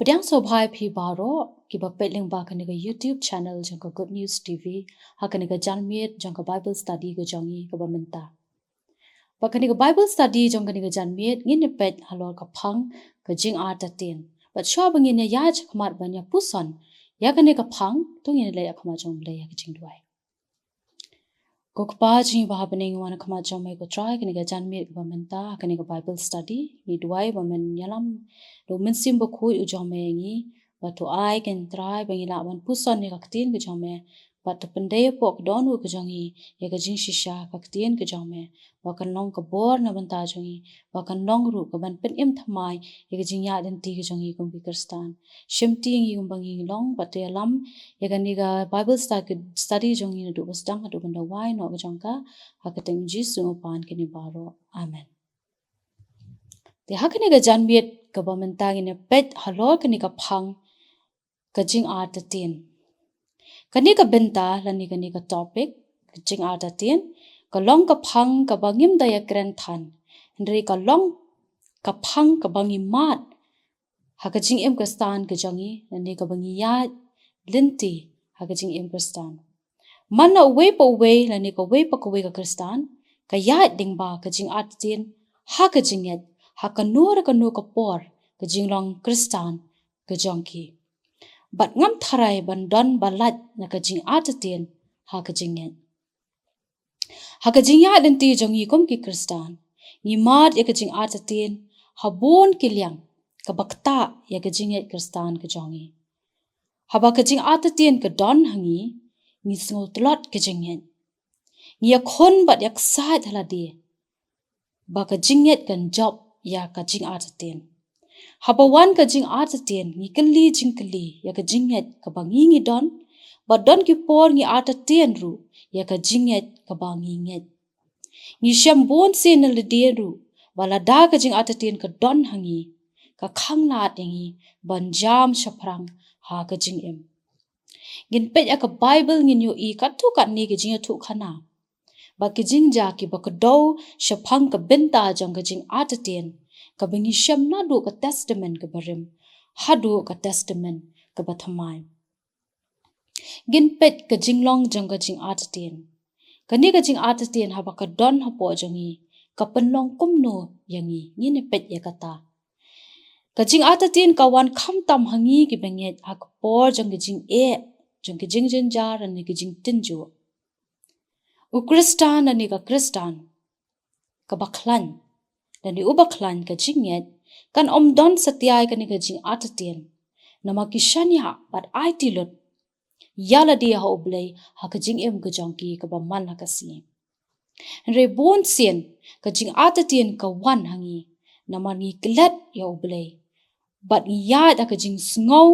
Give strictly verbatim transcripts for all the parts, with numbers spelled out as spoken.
Pdiang sngewbha ïa phi baroh kiba peit lyngba kane ka YouTube channel jong ka Good News T V, ha kane ka janmiet jong ka Bible study ka jong ngi kaba mynta. Bad kane ka Bible study jong kane ka janmiet ngin ïa peit halor ka phang ka jingartatien. Bad shuwa ba ngin ïa ïaid shakhmat ban ïa puson ïa kane ka phang, to ngin ïa leit shakhmat jong U Blei ha ka jingduwai. Ko Kpa jong ngi ba ha bneng, ngi wan ha khmat jong me ko Trai, kane ka janmiet kaba mynta, kane ka Bible study, ngi duwai ba men ïalam da u Mynsiem Bakhuid u jong me ïa ngi, bad to ai ko Trai ba ngin lah ban puson ïa ka ktien ka jong me, bad to pyndei hapoh ka dohnud ka jong ngi ïa ka jingshisha ka ktien ka jong me, ba kan long ka bor na bynta jong ngi, ba kan long ruh kaban pynim thymmai ïa ka jingïaid lynti ka jong ngi kum ki Khristan. Shimti ïa ngi kumba ngi long, bad to ïalam ïa kane ka Bible stu-, study jong ngi naduh ba sdang haduh ban da wai noh ka jong ka, ha ka kyrteng U Jisu ngi pan kane baroh. Amen. Te ha kane ka janmiet kaba mynta ngin ïa peit halor kane ka phang ka jingartatien. Kane ka bynta lane kane ka topic, ka jingartatien, ka long ka phang kaba ngim da ïakren than, hynrei ka long ka phang kaba ngi mad ha ka jingim Khristan ka jong ngi, lane kaba ngi ïaid lynti ha ka jingim Khristan. Man la uwei pa uwei lane kawei pa kawei ka Khristan ka ïaid lyngba ka jingartatien ha ka jingngeit, ha kano re kano ka por ka jinglong Khristan ka jong ki. Bad ngam tharai ban don ba lait na ka jingartatien ha ka jingngeit. Ha ka jingïaid lynti jong ngi kum ki Khristan, ngi mad ïa ka jingartatien ha bun ki liang kaba ktah ïa ka jingngeit Khristan ka jong ngi. Haba ka jingartatien ka don ha ngi, ngi sngewtlot ka jingngeit. Ngi ïakhun bad ïaksaid ha lade ba ka jingngeit kan jop ïa ka jingartatien. Haba wan ka jingartatien, ngi kylli jingkylli ïa ka jingngeit kaba ngi ngi don, bad don ki por ngi artatien ruh ïa ka jingngeit kaba ngi ngeit. Ngi shem bun sien na lade ruh ba lada ka jingartatien ka don ha ngi, ka khanglad ïa ngi ban jam shaphrang ha ka jingim. Ngin peit ïa ka Bible ngin ïohi katto katne ki jingïathuhkhana bad ki jingjia kiba kdew shaphang ka bynta jong ka jingartatien, kaba ngi shem naduh ka Testament kaba rim haduh ka Testament kaba thymmai. Ngin peit ka jinglong jong ka jingartatien. Kane ka jingartatien haba ka don hapoh jong ngi, ka pynlong kumno ïa ngi, ngin ïa peit ïa kata. Ka jingartatien ka wan khamtam ha ngi kiba ngeit ha ka por jong ka jingeh, jong ka jingjynjar lane ka jingtynjuh. U Khristan lane ka Khristan kaba khlaiñ lane uba khlaiñ ka jingngeit kan ym don satia ïa kane ka jingartatien, namar ki shaniah bad aiti lut ïa lade ha U Blei ha ka jingim ka jong ki kaba man la ka sngi. Hynrei bun sien ka jingartatien ka wan ha ngi namar ngi klet ïa U Blei bad ngi ïaid ha ka jingsngew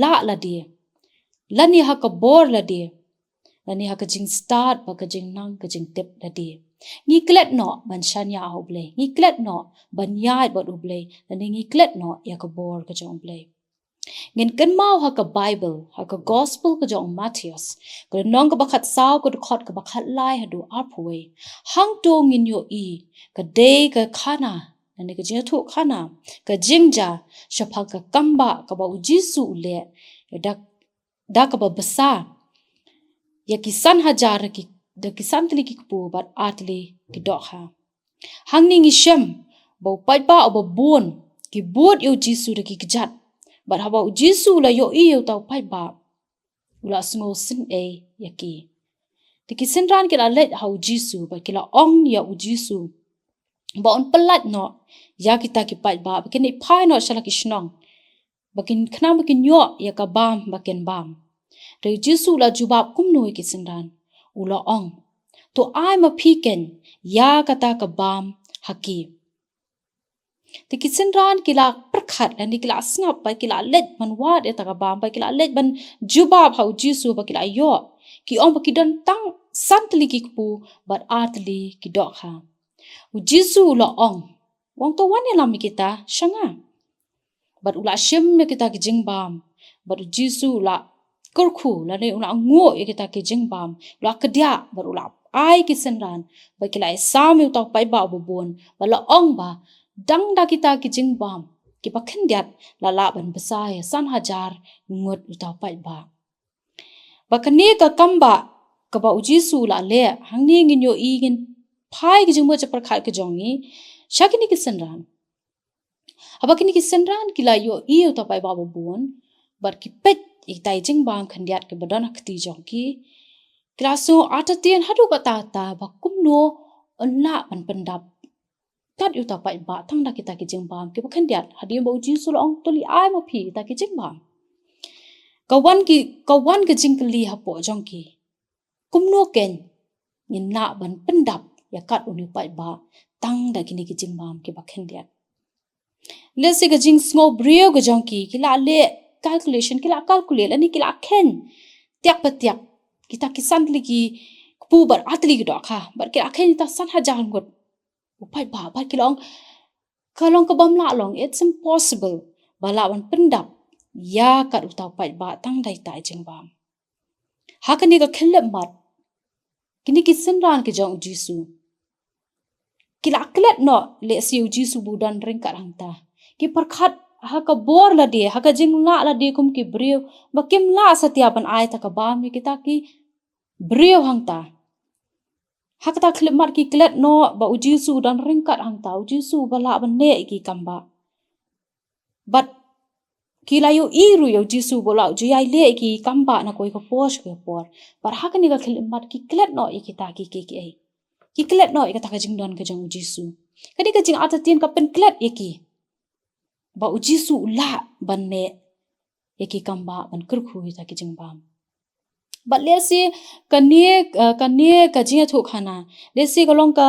lah lade, lane ha ka bor lade, lane ha ka jingstad bad ka jingnang ka jingtip lade. Ngi klet noh ban shaniah ha U Blei, ngi klet noh ban ïaid bad U Blei, lane ngi klet noh ïa ka bor ka jong U Blei. Ngin kynmaw ha ka Bible, ha ka Gospel ka jong u Mathaios, ka lynnong kaba khatsaw, ka dkhot kaba khatlai haduh arphew wei. Hangto ngin ïohi ka dei ka khana, lane ka jingïathuhkhana, ka jingjia shaphang ka kambah kaba U Jisu u leh da, da kaba bsa ïa ki san hajar da ki, da ki san tylli ki kpu bad ar tylli ki dohkha. Hangne ngi shem ba u paidbah uba bun ki bud ïa U Jisu da ki kjat. Bad haba U Jisu u la ïohi ïa uta u paidbah, u la sngewsynei ïa ki. Te ki synran ki la leit ha U Jisu bad ki la ong ïa U Jisu ba un pyllait noh ïa kita ki paidbah ba kin ïaid phai noh sha la ki shnong, ba kin, khnang ba kin ïoh ïa ka bam ba kin bam. Te U Jisu u la jubab kumno ïa ki synran? U la ong, to ai ma phi keiñ ïa kata ka bam ha ki. Te ki synran ki la pyrkhat lane ki la sngap bad ki la leit ban wad ïa kata ka bam bad ki la leit ban jubab ha U Jisu ba ki la ïoh. Ki ong ba ki don tang san tylli ki kpu bad ar tylli ki dohkha. U Jisu u la ong, u ong, to wan ïalam ïa kita sha nga. Bad u la shim ïa kita ki jingbam. Bad U Jisu u la kyrkhu lane u la nguh ïa kita ki jingbam, u la kdiah bad u la ai ki synran ba ki la ïasam ïa uta u paidbah uba bun, bad la ong ba dang da kita ki jingbam kiba khyndiat la lah ban bsa ïa san hajar ngut uta u paidbah. Ba kane ka kam ba kaba u Jisu u la leh, hangne ngin ïohi, ngin phai ki jingmut jingpyrkhat ka jong ngi sha kine ki synran. Haba kine ki synran ki la ïohi ïa uta u paidbah babun, bad ki peit ïa kita i jingbam khyndiat kiba don ha kti jong ki, ki la sngew artatien haduh katta katta ba kumno yn lah ban pyndap kat ïa uta u paidbah tang da kita ki jingbam kiba khyndiat, hadien ba u Jisu u la ong, "To leh ei ma phi kita ki jingbam." Ka wan ki, ka wan ka jingkylli hapoh jong ki, kumno kein ngin lah ban pyndap ïa kat une u paidbah tang da kine ki jingbam kiba khyndiat. Lehse ka jingsngew briew ka jong ki, ki la leh calculation, ki la calculate, lane ki la kheiñ tiak pa tiak kita ki san tylli ki kpu bad ar tylli ki dohkha, bad ki la kheiñ kita san hajar ngut u paidbah, bad ki la ong, ka long kabym lah long, it's impossible ba lah ban pyndap ïa kat uta u paidbah tang da ita i jingbam. Ha kane ka khyllipmat, kine ki synran ki jong u Jisu ki la klet noh, lehse u Jisu ba u don ryngkat hangta. Ki pyrkhat ha ka bor lade, ha ka jinglah lade kum ki briew, ba kim lah satia ban ai ta ka bam ïa kita ki briew hangta. Ha kata ka khyllipmat ki klet noh ba u Jisu u don ryngkat hangta, u Jisu uba lah ban leh ïa ki kambah. Bad ki la ïohi ruh ïa u Jisu ba u la ju ïai leh ïa ki kambah na kawei ka por sha kawei ka por. Bad ha kane ka khyllipmat ki klet noh ïa kita ki, ki, ki, ki klet noh ïa kata ka jingdon ka jong u Jisu. Kane ka jingartatien ka pynklet ïa ki ba u Jisu u lah ban leh ïa ki kambah, ban kyrkhu ïa kita ki jingbam. Bad lehse kane, eh, kane ka jingïathuhkhana, lehse ka long ka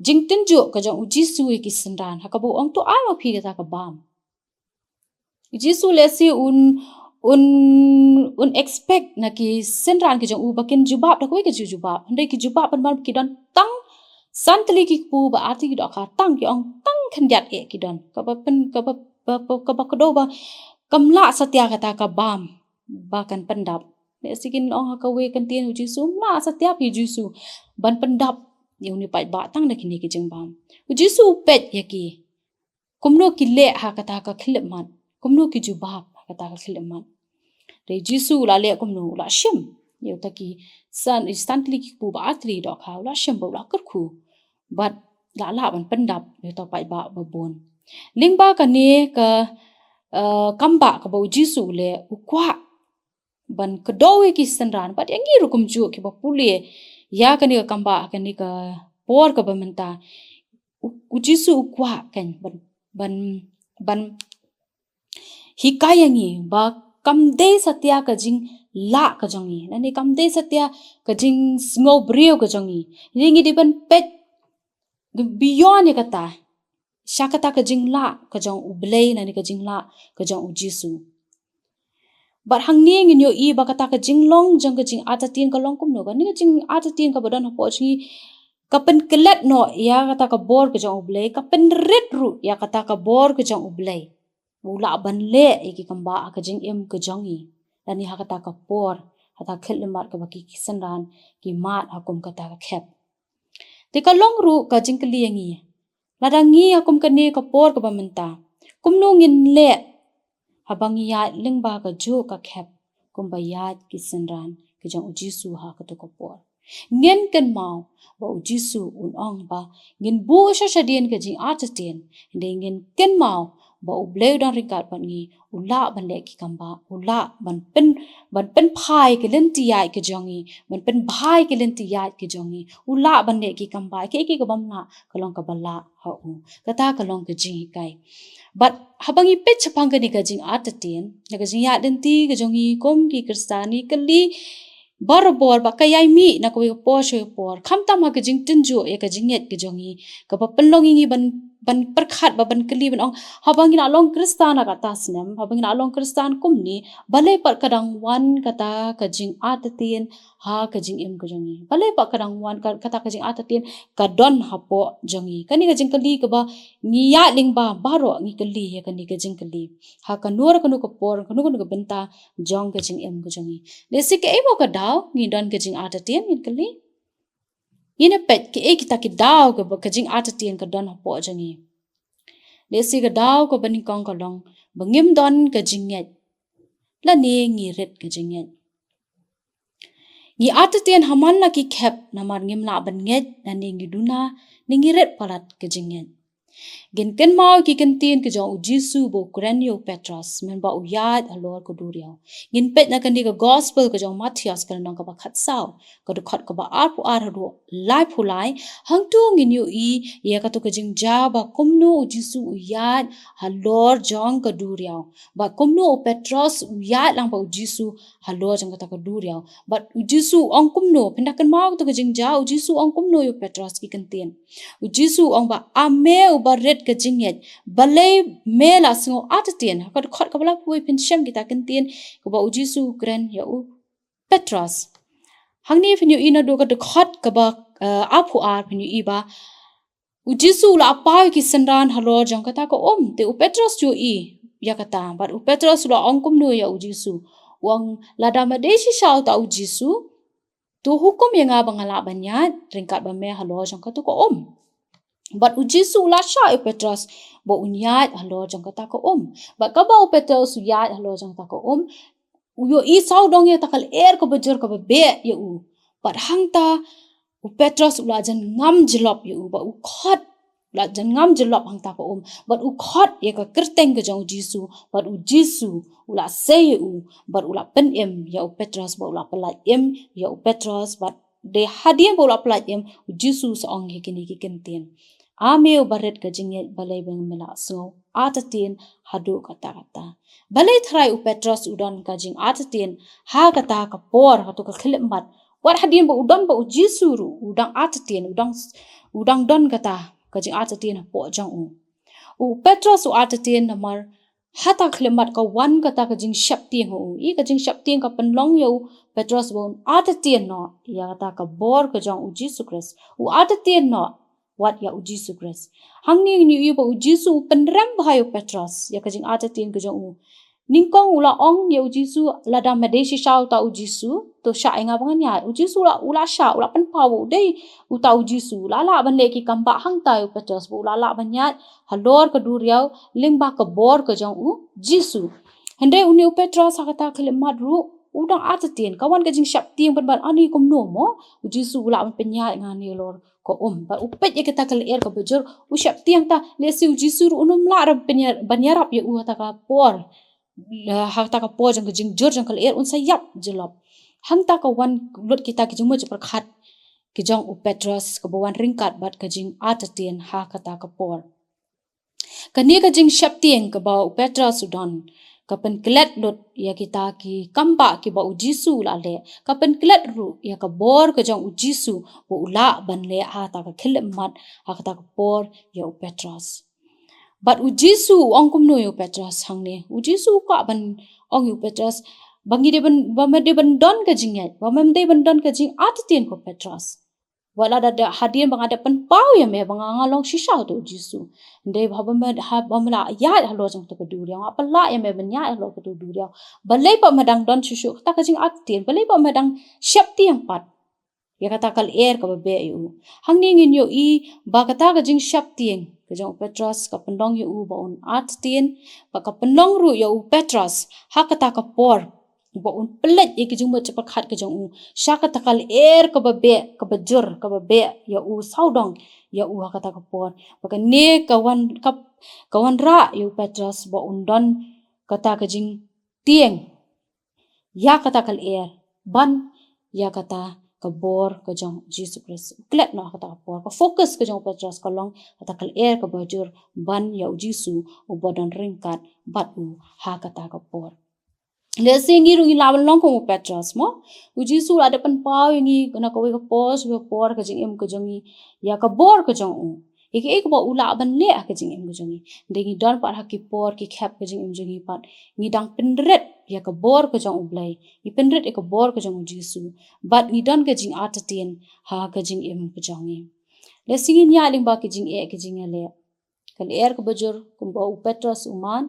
jingtynjuh ka jong u Jisu ïa ki synran, ha kaba u ong, "To ai ma phi kata ka bam." U Jisu lehse un, un, un expect na ki synran ki jong u ba kin jubab da kawei ka jingjubab. Hynrei ki jubab pynban ki don tang san tylli ki kpu bad ar tylli ki dohkha, tang, ki ong tang khyndiat eh ki don. Kaba pyn, kaba, ba, ba, kaba kdew ba kam lah satia kata ka bam ba kan pyndap. Lehse kin ong ha kawei ka ktien, "U Jisu, ym lah satia phi Jisu ban pyndap ïa une u paidbah tang da kine ki jingbam." U Jisu u peit ïa ki kumno ki leh ha kata ka khyllipmat, kumno ki jubab ha kata ka khyllipmat. Te u Jisu u la leh kumno, u la shim ïa uta ki san, san tylli ki kpu bad ar tylli ki dohkha, u la shim bad u la kyrkhu, bad la lah ban pyndap ïa uta u paidbah babun. Lyngba kane ka, eh, kambah kaba u Jisu u leh, u kwah ban kdew ïa ki synran bad ïa ngi ruh kumjuh kiba pule ïa kane ka kambah, kane ka por kaba mynta. U, u Jisu u kwah kein ban, ban, ban hikai ïa ngi ba kam dei satia ka jinglah ka jong ngi, lane kam dei satia ka jingsngew briew ka jong ngi. Ngi dei ban peit beyond ïa kata, sha kata ka jinglah ka jong U Blei, lane ka jinglah ka jong u Jisu. Bad hangne ngin ïohi ba kata ka jinglong jong ka jingartatien ka long kumno. Kane ka jingartatien kaba don hapoh jong ngi ka pynklet noh ïa kata ka bor ka jong U Blei, ka pynrit ruh ïa kata ka bor ka jong U Blei. U lah ban leh ïa ki kambah ha ka jingim ka jong ngi, lane ha kata ka por, ha kata ka khyllipmat kaba ki, ki synran ki mad ha kum kata ka khep. Te ka long ruh ka jingkylli ïa ngi, lada ngi ha kum kane ka por kaba mynta, kumno ngin leh haba ngi ïaid lyngba kajuh ka khep kumba ïaid ki synran ki jong u Jisu ha kato ka por? Ngin kynmaw ba u Jisu un ong ba ngin buh sha shadien ka jingartatien, hynrei ngin kynmaw ba U Blei u don ryngkat bad ngi, u lah ban leh ki kambah, u lah ban pyn, ban pynphai ki lynti ïaid ki jong ngi, ban pynbha ïa ki lynti ïaid ki jong ngi, u lah ban leh ki kambah, kiei kiei kaba ym lah ka long kaba lah ha u. Kata ka long ka jinghikai. Bad haba ngi peit shaphang kane ka jingartatien, na ka jingïaid lynti ka jong ngi kum ki Khristan, ngi kylli barabor bad ka ïai mih na kawei ka por sha kawei ka por. Khamtam ha ka jingtynjuh ïa ka jingngeit ka jong ngi, kaba pynlong ïa ngi ban, ban pyrkhat bad ban kylli ban ong, haba ngi la long Khristan ha kata ka snem, haba ngi la long Khristan kumne, balei pat ka dang wan kata ka jingartatien ha ka jingim ka jong ngi? Balei pat ka dang wan ka, kata ka jingartatien ka don hapoh jong ngi? Kane ka jingkylli kaba ngi ïaid lyngba baroh ngi kylli ïa kane ka jingkylli ha kano re kano ka por, kano kano ka bynta jong ka jingim ka jong ngi. Lehse kaei mo ka daw ngi don ka jingartatien, ngin kylli. Ngin ïa peit kiei kita ki daw kaba ka jingartatien ka don hapoh jong ngi. Lehse ka daw kaba nyngkong ka long ba ngim don ka jingngeit lane ngi rit ka jingngeit. Ngi artatien ha man la ki khep namar ngim lah ban ngeit lane ngi duna ne ngi rit palat ka jingngeit. Ngin kynmaw ki kyntien ka jong u Jisu ba u kren ïa u Petros mynba u ïaid halor ka duriaw. Ngin peit na kane ka gospel ka jong u Mathaios ka lynnong kaba khatsaw, ka dkhot kaba arphew ar haduh laiphew lai. Hangto ngin ïohi ïa kato ka jingjia ba kumno u Jisu u ïaid halor jong ka duriaw, bad kumno u Petros u ïaid lang bad u Jisu halor jong kata ka duriaw. Bad u Jisu u ong kumno, phin da kynmaw kato ka jingjia, u Jisu u ong kumno ïa u Petros, ki kyntien. U Jisu u ong ba, "A me uba rit ka jingngeit, balei me la sngew artatien?" Ha ka dkhot kaba laiphew wei phin shem kita ki kyntien kaba u Jisu u kren ïa u Petros. Hangne phin ïohi naduh ka dkhot kaba, eh, arphew ar phin ïohi ba u Jisu u la paw ïa ki synran halor jong kata ka um. Te u Petros u ïohi ïa kata, bad u Petros u la ong kumno ïa u Jisu? U ong, "Lada me dei shisha uta u Jisu, to hukum ïa nga ba nga lah ban ïaid ryngkat bad me halor jong kato ka um." Bad u Jisu u la shah ïa u Petros ba un ïaid halor jong kata ka um. Bad kaba u Petros u ïaid halor jong kata ka um, u ïohi sawdong ïa kata ka lyer kaba jur kaba beh ïa u. Bad hangta u Petros u la jan ngam jyllop ïa u, bad u khot, u la jan ngam jyllop hangta ka um, bad u khot ïa ka kyrteng ka jong u Jisu, bad u Jisu u la sei ïa u, bad u la pynim ïa u Petros, bad u la pyllait im ïa u Petros, bad dei hadien ba u la pyllait im, u Jisu u sa ong ïa kine ki kyntien, "A me uba rit ka jingngeit, balei ba me la sngew artatien haduh katta katta?" Balei tharai u Petros u don ka jingartatien ha kata ka por, kato ka khyllipmat? Wat hadien ba u don bad u Jisu ruh u dang artatien, u dang, u dang don kata ka jingartatien hapoh jong u. U Petros u artatien namar ha kata ka khyllipmat ka wan kata ka jingsheptieng ha u. Ïa ka jingsheptieng ka pynlong ïa u Petros ba un artatien noh ïa kata ka bor ka jong u Jisu Khrist. U artatien noh wat ïa u Jisu Khrist. Hangne ngin ïohi ba u Jisu u pynrem bha ïa u Petros ïa ka jingartatien ka jong u. Nyngkong u la ong ïa u Jisu, "Lada me dei shisha uta u Jisu, to shah ïa nga ba ngan ïaid." U Jisu u la, u la shah, u la pynpaw ba u dei uta u Jisu. U la lah ban leh ki kambah hangta ïa u Petros, ba u la lah ban ïaid halor ka duriaw lyngba ka bor ka jong u Jisu. Hynrei une u Petros ha kata ka khyllipmat ruh u dang artatien, ka wan ka jingsheptieng ban ban, "Ani kumno mo, u Jisu u lah ban pynïaid ïa nga ne halor ka um." Bad u peit ïa kata ka lyer kaba jur, u sheptieng ta lehse u Jisu ruh un ym lah ban pynïa-, ban ïarap ïa u ha kata ka por. Ha kata ka por jong ka jingjur jong ka lyer un sa ïap jyllop. Hangta ka wan lut kita ki jingmut jingpyrkhat ki jong u Petros kaba wan ryngkat bad ka jingartatien ha kata ka por. Kane ka jingsheptieng kaba u Petros u don ka pynklet lut ïa kita ki kambah kiba u Jisu u la leh, ka pynklet ruh ïa ka bor ka jong u Jisu ba u lah ban leh ha kata ka khyllipmat, ha kata ka por ïa u Petros. Bad u Jisu u ong kumno ïa u Petros hangne? U Jisu u kwah ban ong ïa u Petros ba ngi dei ban, ba me dei ban don ka jingngeit, ba me dei ban don ka jingartatien ko Petros. Wat la da, da hadien ba nga da pynpaw ïa me ba nga, nga long shisha uta u Jisu. Hynrei ba, ba me, ha, ba me la ïaid halor jong kata ka duriaw, nga pynlah ïa me ban ïaid halor kata ka duriaw. Balei pat me dang don shuh shuh kata ka jingartatien? Balei pat me dang sheptieng pat ïa kata ka lyer kaba beh ïa u? Hangne ngin ïohi ba kata ka jingsheptieng ka jong u Petros ka pynlong ïa u ba un artatien, ba ka pynlong ruh ïa u Petros ha kata ka por ba un pynleit ïa ki jingmut jingpyrkhat ka jong u sha kata ka lyer kaba beh, kaba jur, kaba beh ïa u sawdong ïa u ha kata ka por. Ba kane ka wan, ka, ka wanrah ïa u Petros ba un don kata ka jingtieng ïa kata ka lyer ban ïa kata ka bor ka jong u Jisu Khrist. U klet noh ha kata ka por. Ka focus ka jong u Petros ka long kata ka lyer kaba jur ban ïa u Jisu uba don ryngkat bad u ha kata ka por. Lehse ngi ruh ngi lah ban long kum u Petros mo. U Jisu u la dep pynpaw ïa ngi na kawei ka por sha kawei ka por ha ka jingim ka jong ngi ïa ka bor ka jong u. Ïa kaei kaba u lah ban leh ha ka jingim ka jong ngi. Hynrei ngi don pat ha ki por ki khep ka jingim jong ngi pat ngi dang pynrit ïa ka bor ka jong U Blei, ngi pynrit ïa ka bor ka jong u Jisu, bad ngi don ka jingartatien ha ka jingim ka jong ngi. Lehse ngin ïaid lyngba ki jingeh ki jingïaleh. Ka lyer kaba jur kumba u Petros u mad.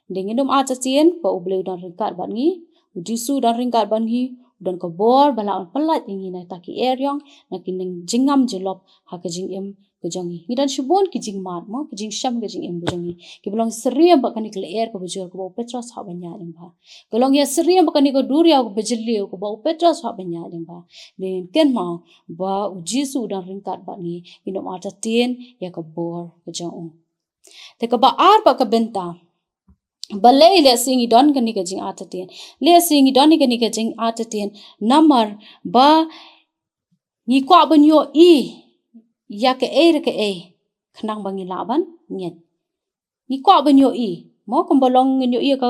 Hynrei ngin ym artatien ba U Blei u don ryngkat bad ngi. U Jisu u don ryngkat bad ngi. U don ka bor ba lah ban pyllait ïa ngi na kita ki eriong, na ki jingngam jyllop ha ka jingim ka jong ngi. Ngi don shibun ki jingmad mo, ki jingshem, ki jingim ka jong ngi, kiba long syriem bad kane ka lyer kaba jur kaba u Petros u hap ban ïaid lyngba. Ka long ïa syriem bad kane ka duriaw kaba jylliew kaba u Petros u hap ban ïaid lyngba. Ngin kynmaw ba u Jisu u dang ryngkat bad ngi, ngin ym artatien ïa ka bor ka jong u. Te kaba ar pat ka bynta, balei lehse ngi don kane ka jingartatien? Lehse ngi don kane ka jingartatien namar ba ngi kwah ban ïohi ïa kaei re kaei khnang ba ngi lah ban ngeit. Ngi kwah ban ïohi. Mo, kumba long ngin ïohi ka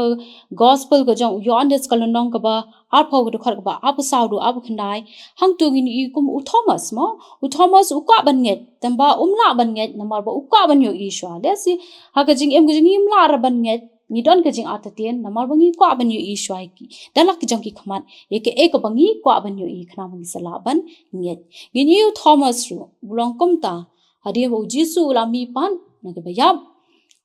gospel ka jong u Ïoannis ka lynnong kaba arphew, ka dkhot kaba arphew saw haduh arphew khyndai. Hangto ngin ïohi kum u Thomas mo. U Thomas u kwah ban ngeit, tangba um lah ban ngeit namar ba u kwah ban ïohi shuwa. Lehse ha ka jingim ka jong ngi ngim lah re ban ngeit. Ngi don ka jingartatien namar ba ngi kwah ban ïohi shuwa ïa ki, da la ki jong ki khmat, ïa kaei kaba ngi kwah ban ïohi khnang ba ngi sa lah ban ngeit. Ngin ïohi u Thomas ruh u long kumta. Hadien ba u Jisu u la mih pat na kiba ïap,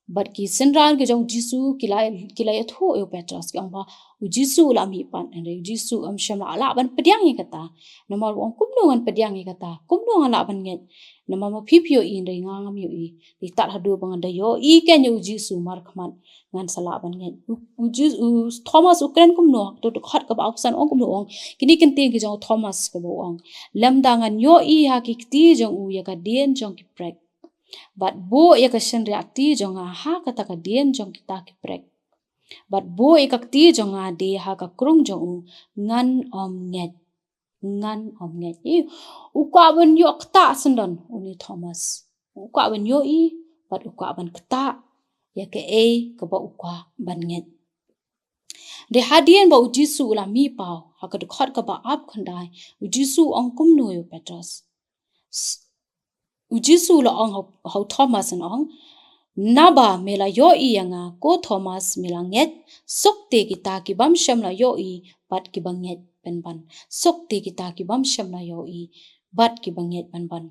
bad ki synran ki jong u Jisu ki la, ki la ïathuh ïa u Petros, ki ong ba u Jisu u la mih pat, hynrei u Jisu um shym la lah ban pdiang ïa kata. Namar u ong, kumno ngan pdiang ïa kata? Kumno ngan lah ban ngeit? Namar ma phi phi ïohi, hynrei nga ngam ïohi. Dei tad haduh ba ngan da ïohi kein ïa u Jisu markhmat, ngan sa lah ban ngeit. U, u Jis-, u Thomas u kren kumno? Ka dkhot kaba arphew san ong kumno, u ong, kine ki kyntien ki jong u Thomas kaba u ong: Lymda ngan ïohi ha ki kti jong u ïa ka dien jong ki prek, bad buh ïa ka shynriahkti jong nga ha kata ka dien jong kita ki prek, bad buh ïa ka kti jong nga de ha ka krung jong u, ngan ym ngeit. Ngan ym ngeit. Ï, u kwah ban ïoh ktah syndon une u Thomas. U kwah ban ïohi bad u kwah ban ktah ïa kaei kaba u kwah ban ngeit. Dei hadien ba u Jisu u la mih paw, ha ka dkhot kaba arphew khyndai, u Jisu u ong kumno ïa u Petros? S-, u Jisu u la ong ha u, ha u Thomas, un ong: Naba me la ïohi ïa nga, ko Thomas, me la ngeit. Suk te kita ki bym shym la ïohi bad kiba ngeit pynban. Suk te kita ki bym shym la ïohi bad kiba ngeit pynban.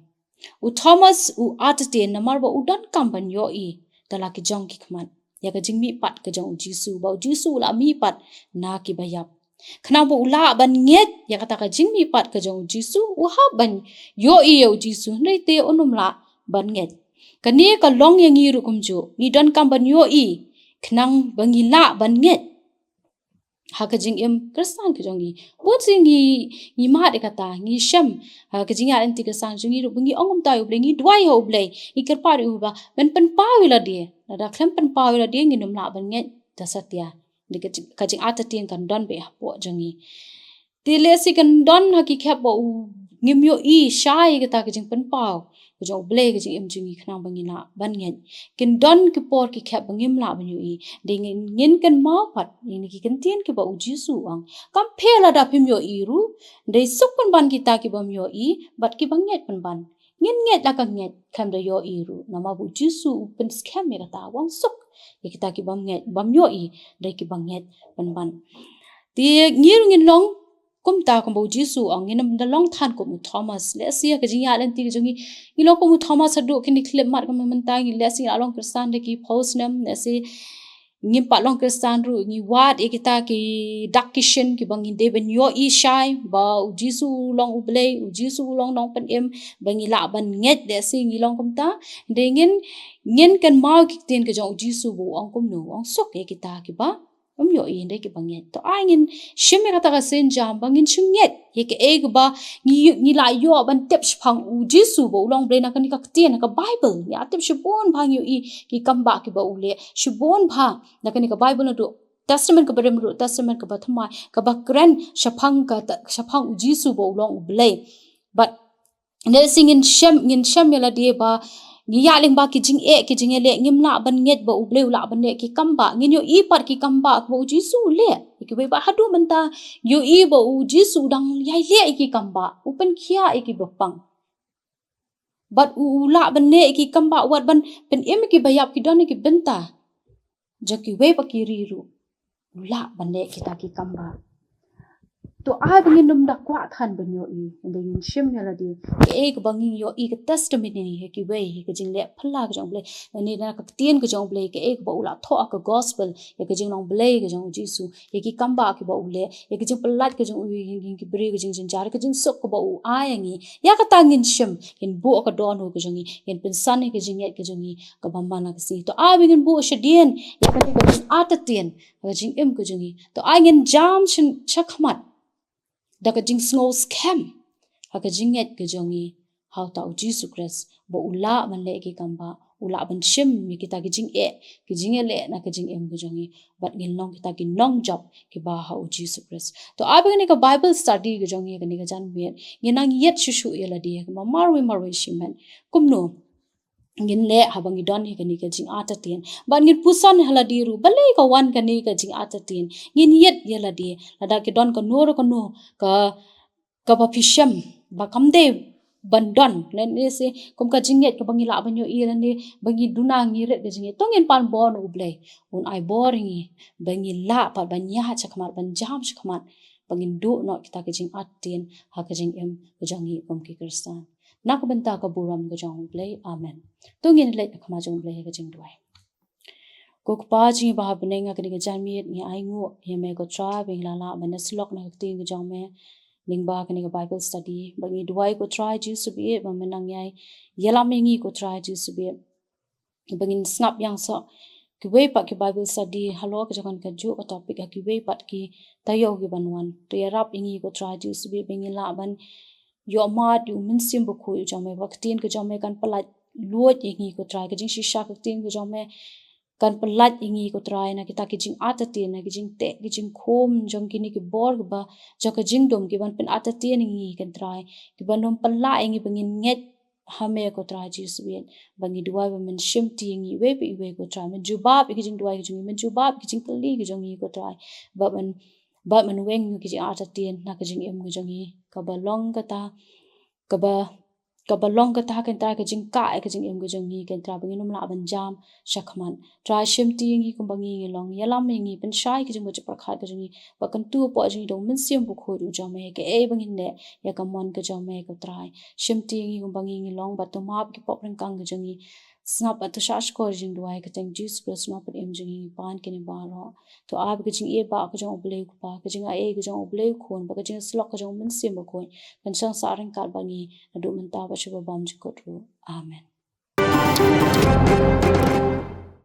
U Thomas u artatien namar ba u donkam ban ïohi da la ki jong ki khmat ïa ka jingmihpat ka jong u Jisu, ba u Jisu u la mihpat na kiba ïap. Khnang ba u lah ban ngeit ïa kata ka jingmihpat ka jong u Jisu, u hap ban ïohi ïa u Jisu, hynrei te un ym lah ban ngeit. Kane ka long ïa ngi ruh kumjuh, ngi donkam ban ïohi khnang ba ngi lah ban ngeit ha ka jingim Khristan ka jong ngi. Bun sien ngi, ngi mad ïa kata, ngi shem ha ka jingïaid lynti Khristan jong ngi ruh ba ngi ong kumta ïa u Blei, ngi duwai ha u Blei, ngi kyrpad ïa u ba men pynpaw ïa lade. Lada khlem pynpaw ïa lade ngin ym lah ban ngeit da satia. Dei ka jing, ka jingartatien kan don beit hapoh jong ngi. Te lehse kan don ha ki khep ba u ngim ïohi shai ïa kata ka jingpynpaw ka jong u Blei ha ka jingim jong ngi khnang ba ngin lah ban ngeit. Kin don ki por ki khep ba ngim lah ban ïohi. Dei ngin, ngin kynmaw pat ïa kine ki kyntien kiba u Jisu u ong: Kam pher lada phim ïohi ruh, dei suk pynban kita ki bym ïohi bad kiba ngeit pynban. Ngin ngeit la ka ngeit khlem da ïohi ruh, namar ba u Jisu u pynskhem ïa kata, u ong suk ïa kita ki bym ngeit, bym ïohi, dei kiba ngeit pynban. Te ngi ruh ngin long kumta kumba u Jisu u ong, ngin ym da long than kum u Thomas. Lehse ha ka jingïaid lynti ka jong ngi, ngi long kum u Thomas haduh kine ki khyllipmat ka mynta, ngi lehse ngi la long Khristan da ki phew snem, lehse ngim pat long Khristan ruh, ngi wad ïa kita ki dak ki shin kiba ngin dei ban ïohi shai ba u Jisu u long u Blei, u Jisu u long nongpynim, ba ngi lah ban ngeit, lehse ngi long kumta. Dei ngin, ngin kynmaw ki ktien ka jong u Jisu ba u ong kumno, u ong suk ïa kita kiba ym ïohi, hynrei kiba ngeit. To ai ngin shim ïa kata ka sienjam ba ngin shu ngeit ïa kaei kaba ngi, ngi la ïoh ban tip shaphang u Jisu ba u long Blei na kane ka ktien, na ka Baibl. Ngi la tip shibun bha, ngi ïohi ki kambah kiba u leh shibun bha na kane ka Baibl, naduh Testament kaba rim, naduh Testament kaba thymmai, kaba kren shaphang ka, shaphang u Jisu ba u long u Blei. Bad lehse ngin shem, ngin shem ïa lade ba ngi ïaid lyngba ki jingeh ki jingïaleh, ngim lah ban ngeit ba u Blei u lah ban leh ki kambah. Ngin ïohi pat ki kambah ba u Jisu u leh ïa kiwei, bad haduh mynta ngi ïohi ba u Jisu u dang ïai leh ïa ki kambah, u pynkhiah ïa kiba pang. Bad u, u lah ban leh ïa ki kambah, wat ban pynim ïa kiba ïap, ki don ïa ki bynta jong kiwei pat ki ri ruh. U lah ban leh kita ki kambah. To ai ba ngin ym da kwah than ban ïohi, hynrei ngin shim ïa lade kaei kaba ngin ïohi ka testimony ïa kiwei, ïa ka jingleh phylla ka jong U Blei. Lane na ka ktien ka jong U Blei, kaei kaba u la thoh ha ka gospel, ïa ka jinglong Blei ka jong U Jisu, ïa ki kam ba kiba u leh, ïa ka jingpyllait ka jong u ïa ki briew ka jingjynjar, ka jingsuk kaba u ai ïa ngi. Ïa kata ngin shim, ngin buh ka dohnud ka jong ngi, ngin pynsan ïa ka jingngeit ka jong ngi kaba man la ka sngi. To ai ba ngin buh shadien ïa kane ka jingartatien ha ka jingim ka jong ngi. To ai ngin jam sha, sha khmat da ka jingsngew skhem ha ka jingngeit ka jong ngi ha uta U Jisu Khrist, ba u lah ban leh ki kam ba, u lah ban shim ïa kita ki jingeh, ki jingeh leh na ka jingim ka jong ngi, bad ngin long kita ki nongjop kiba ha U Jisu Khrist. To ai ba kane ka Bible study ka jong ngi kane ka janmiet, ngin nang ïeit shuh shuh ïa lade ha ka marwei marwei shimet. Kumno ngin leh haba ngi don ïa kane ka jingartatien? Bad ngin pynsan ha lade ruh, balei ka wan kane ka jingartatien? Ngin ïeit ïa lade, lada ki don kano re kano ka, kaba phi shem ba kam dei ban don, lane se kum ka jingngeit kaba ngi lah ban ïohi, lane ba ngi duna ngi rit ka jingngeit, to ngin pan bor na U Blei un ai bor ïa ngi ba ngi lah pat ban ïaid sha khmat, ban jam sha khmat, ba ngin duh noh kita ki jingartatien ha ka jingim ka jong ngi kum ki Khristan. Na ka bynta ka burom ka jong U Blei. Amen. To ngin leit ha khmat jong U Blei ha ka jingduwai. Ko Kpa jong ngi ba ha bneng, ha kane ka janmiet ngi ainguh ïa me ko Trai ba ngi la lah ban ïasyllok na ka ktien ka jong me lyngba kane ka Bible study. Ba ngi duwai ko Trai Jisu baieit ba men nang ïai ïalam ïa ngi ko Trai Jisu baieit, ba ngin sngap ïa ngin sngap kiwei pat ki Bible study halor ka jong ka juh ka topic, ha kiwei pat ki taïew kiban wan. To ïarap ïa ngi ko Trai Jisu baieit ba ngin lah ban ïohmad ïa U Mynsiem Bakhuid u jong me, ba ka ktien ka jong me kan pyllait luid ïa ngi ko Trai, ka jingshisha ka ktien ka jong me kan pyllait ïa ngi ko Trai na kita ki jingartatien, na ki jingteh ki jingkhum jong kine ki bor kiba, jong ka jingdum, kiban pynartatien ïa ngi ko Trai, kiban ym pynlah ïa ngi ba ngin ngeit ha me ko Trai Jisu baieit. Ba ngi duwai ba men shimti ïa ngi iwei pa iwei ko Trai, men jubab ïa ki jingduwai ki jong ngi, men jubab ïa ki jingkylli ki jong ngi ko Trai, ba men, ba men weng ïa ki jingartatien na ka jingim ka jong ngi, kaba long kata, kaba, kaba long kata ko Trai ka jingkah ïa ka jingim ka jong ngi ko Trai, ba ngin ym lah ban jam sha khmat. Trai shimti ïa ngi kumba ngi ngi long, ïalam ïa ngi, pynshai ki jingmut jingpyrkhat ka jong ngi, ba kyntu hapoh jong ngi da U Mynsiem Bakhuid u jong me, kaei ba ngin leh ïa ka mon ka jong me ko Trai. Shimti ïa ngi kumba ngi ngi long, bad to map ki pop ryngkang ka jong ngi. Sngap bad to shahshkor jingduwai ha ka kyrteng Jisu Khrist u nongpynim jong ngi, ngi pan kine baroh. To ai ba ka jingïeit ba ka jong U Blei u Kpa, ka jingai ka jong U Blei u Khun, bad ka jingïasyllok ka jong U Mynsiem Bakhuid kan shong sah ryngkat bad ngi naduh mynta bad sha ba bymjukut ruh. Amen.